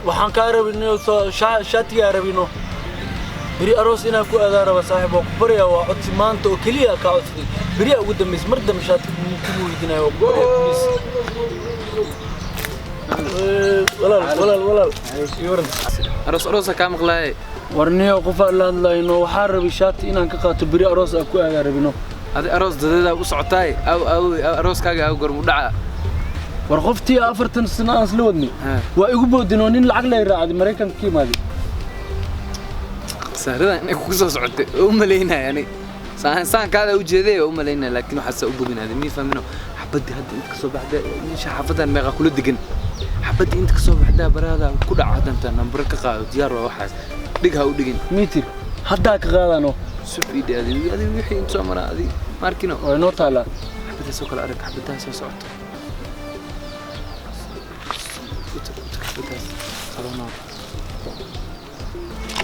Waxaan kaa rabino shaatigaa rabino beri aroos inaan ku aadaa raba saaxiib. Waa ku baryaa, waa codsi maanta oo keliya kaa codsaday. Beriyaa ugu dambaysa, mar dambe shaati kuma weydiinayo. Waa ku baryaa, please. Walaal, walaal, walaal, ii waran. Aroos aroosa kaa maqlaaye. Warniyo, qofaa la hadlayno. Waxaa rabay shaati inaan ka qaato, beri aroos aan ku aadaa rabino. Adi aroos dadeedaa u socotaay. Aw aw arooskaaga aw gormu dhaca? War qoftii 40 sano aan isla wadnay waa igu boodin oo nin lacag lay raacday, Maraykanka ka imaaday. Saaradan inay kugu soo socotay oo u malaynaya ani saankaada u jeeday oo u malaynaya, laakiin waxaase u boginaaday mii fahmino. Xabaddii hadda inta kasoo baxda meesha xaafadan meeqa kula degan? Xabaddii inta kasoo baxdaa baraada ku dhaco haddanta nambaro ka qaado. Diyaar waa, waxaas dhig ha u dhigin. Mitir haddaa ka qaadano. Sub ii adi adi wixii inta soo maraa adi maarkino. Waa inoo taalaa. Xabaddaas oo kale arag, xabaddaas soo socoto. U tag, u tag, xabaddaas qabanoo.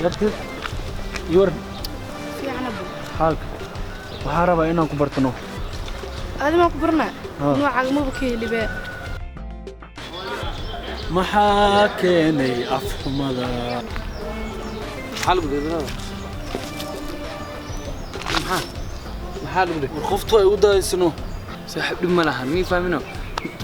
Yarti, ii waran. Fiican, abo. Xaalka waxaa rabaa inaan ku bartano. Adi maan ku baranaa? Ah. Noocaaga maba ka helibee. Maxaa keenay afxumada? Maxaa lagu dhihi? Maxaa lagu dhihi? War qoftu ay u daaysano. Saaxiib, dhib ma lahan, mii fahmino.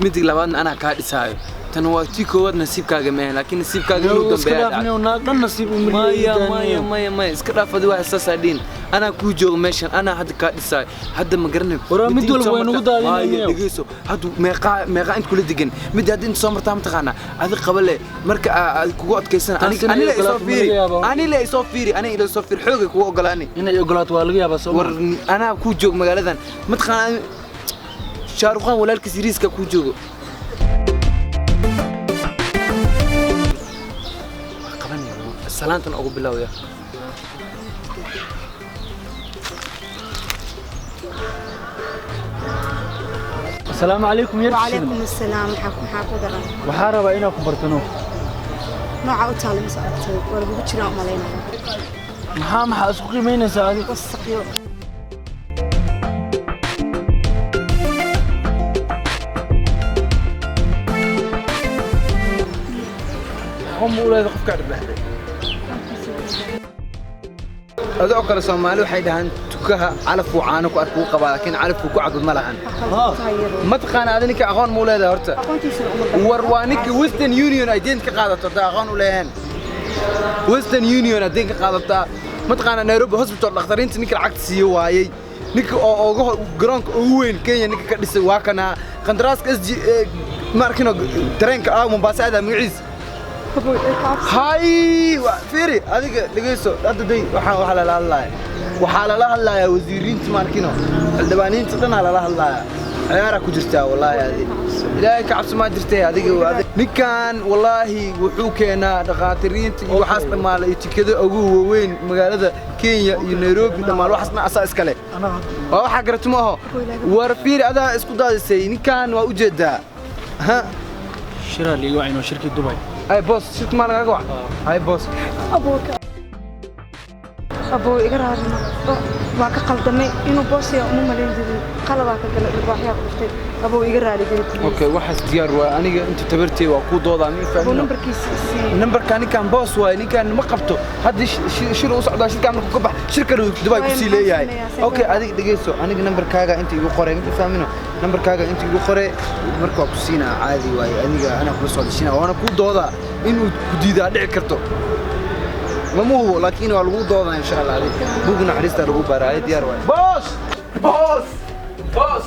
Midig labaadna anaa kaa dhisaayo. Tan waa tii koowaad, nasiibkaaga maahan, laakiin nasiibkaaga inuu iska dambeeya. Dhaafniyo, naag dhan nasiib u. Maya, maya, maya, maya, iska dhaaf. Adi waa saasaa dhihin. Anaa kuu joogo meeshan, anaa hadda kaa dhisaayo hadda, ma garanayo. Waraa, mid Midii walba soo way nagu martaa- daadinayaan. Maya, dhegeyso, hadda meeqaa meeqaa inta kula degan? Midda hadda inta soo martaa, mataqaanaa adi qaba le marka aad kugu adkaysana. Taasina Ani le ay isoo ogolaato ma fiiri. laga yaabaa? Ani le isoo fiiri, ani ila soo fiiri, xoogay kugu ogolaani. Inay ogolaato waa laga yaabaa, soo war anaa kuu joogo magaaladan, mataqaanaa Shaaruqaan walaalkiis yariiska kuu joogo. Waa qabanaya, salaantan ugu bilowya. Asalaamu calaykum, yarti. Wacalaykum assalaam. Maxaa ku daran? Waxaa rabaa inaan ku bartano. Nooca u taala mise aragtay waa lagugu jiraa u malaynaya. Maxaa isku qiimaynaysaa adi? Wasaqyo. Aqoon ma u leedahay qofkaa dhibaaxday? Adoo kale Soomaali waxay dhahaan tukaha calafuu caano ku arkuu qabaa, laakiin calafuu ku cabo ma lahan. Ma taqaana adi ninka? Aqoon ma u leedahay horta? Aqoontiisana uma. War waa ninka Western Union ay deyn ka qaadato. Hadda aqoon u leeyahan Western Union ay deyn ka qaadataa, ma taqaana Nairobi Hospital dhakhtariinta ninka lacagta siiyo waayey, ninka oo uga garoonka ugu weyn Kenya ninka ka dhisay waa kana qandaraaska SG ma arkino tareenka ah Mombasa aadaa magaciisa. Hay fiiri, adiga dhegeyso hadda day. Waxaa lala hadlaaya, waxaa lala hadlayaa wasiiriinta, ma arkino, xildhibaaniinta dhanaa lala hadlaaya. Ciyaaraa ku jirtaa wallaahi. Adi Ilaahay ka cabsi maa jirtay adiga. Ninkan wallaahi wuxuu keenaa dhakhaatiriinta iyo waxaas dhammaala iyo tikado ugu waaweyn magaalada Kenya iyo Nairobi dhammaal, waxaas dhan asaa iskale. Waa waxaa garato ma aho. War fiiri, adaa isku daadisay. Ninkan waa ujeedaa ha. Shiraa liiga wacino, shirkii Dubay. Ay boss, shirka maa lagaaga wac? Ay boss. Aboo, iga raarina, waa ka qaldamay. Inuu boosiya uma malayn jirin, qaladaa ka galay, ilbaaxyaa ku dhuftay. Aboo, iga raali geli, please. Okay, waxaas diyaar waa. Aniga inta tabartay waa kuu doodaa, ma aboo fahmino. Nambarkiisa isii. Nambarka ninkan boss waaye, ninkan ma qabto. Hadda shir u socdaa, shirkaan markuu ka bax shirkan uu Dubai Waayo, ku sii maxaan leeyahay. sameeyaa? See okay ku adiga dhegeyso, aniga nambarkaaga inta igu qoray, ma fahmino, nambarkaaga inta igu qoray marka waa ku siinaa. Caadi waaye, aniga anaa kula soo dhishina waana kuu doodaa. Inuu ku diidaa dhici karto, lama hubo, laakiin waa lagu doodaa insha Allah. Adiga buug naxariista lagu baaraaya. Diyaar waaye boss, boss, boss.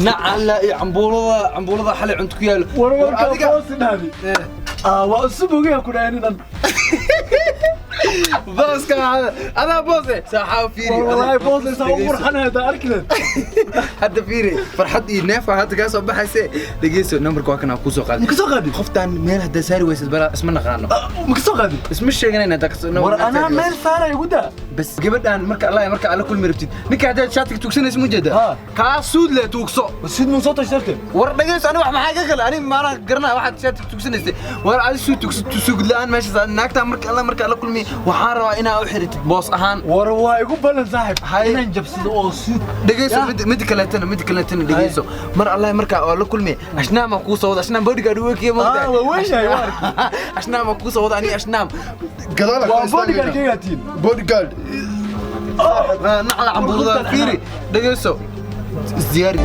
Nacala iyo cambuulada, cambuulada xalay cunto ku yaalo. War warkaa adiga- boos dhahdi waa usub ogeya ku dhahay nidan. Booska adaa boose saaxaa fiiri. Wallaahi boos isaa u qurxanaya hadaa arkileed. Hadda fiiri, farxad iyo neef hadda kaa soo baxayse. Dhegeyso, nambarka waa kana, kuu soo qaaday. Ma ka soo qaadin? Qoftaan meel haddaa saari waysid bara isma naqaano. Ma ka soo qaadin? Isma sheeganayna haddaa kasoo War anaa meel saaray ugu daa. Bas gabadhaan marka Allah marka alla kulmi rabtid, ninka haddaad shaatiga tuugsanaysa ma jeeda? Ha. Kaa suud leh tuugso. Sid muu soo tashtarte. War dhegeyso, ani wax maxaa ka kale? Ani maanaa garanaa waxaad shaatiga tuugsanaysay. War adi suud tuugso, suugid la'aan meeshaas naagtaa marka alla marka alla kulmi. Waxaan rabaa inaa u xiritid boos ahaan. War waa igu ballan, saaxib, Hay. inaan jabsado oo suud. Dhegeyso, mid kaleetana, mid kaleetana dhegeyso. Mar allahi markaa waa la kulmay, ashnaam aan kuu soo wada. Ashnaam bodyguard uu ekiye. Ah, waa weyn yahay, waa arkay. Ashnaam aan kuu soo wada, ani ashnaam. Gadaal Waa bodyguard-kaygaa tihiin. Bodyguard. Nacla cambuurada fiiri, dhegeyso, isdiyaari.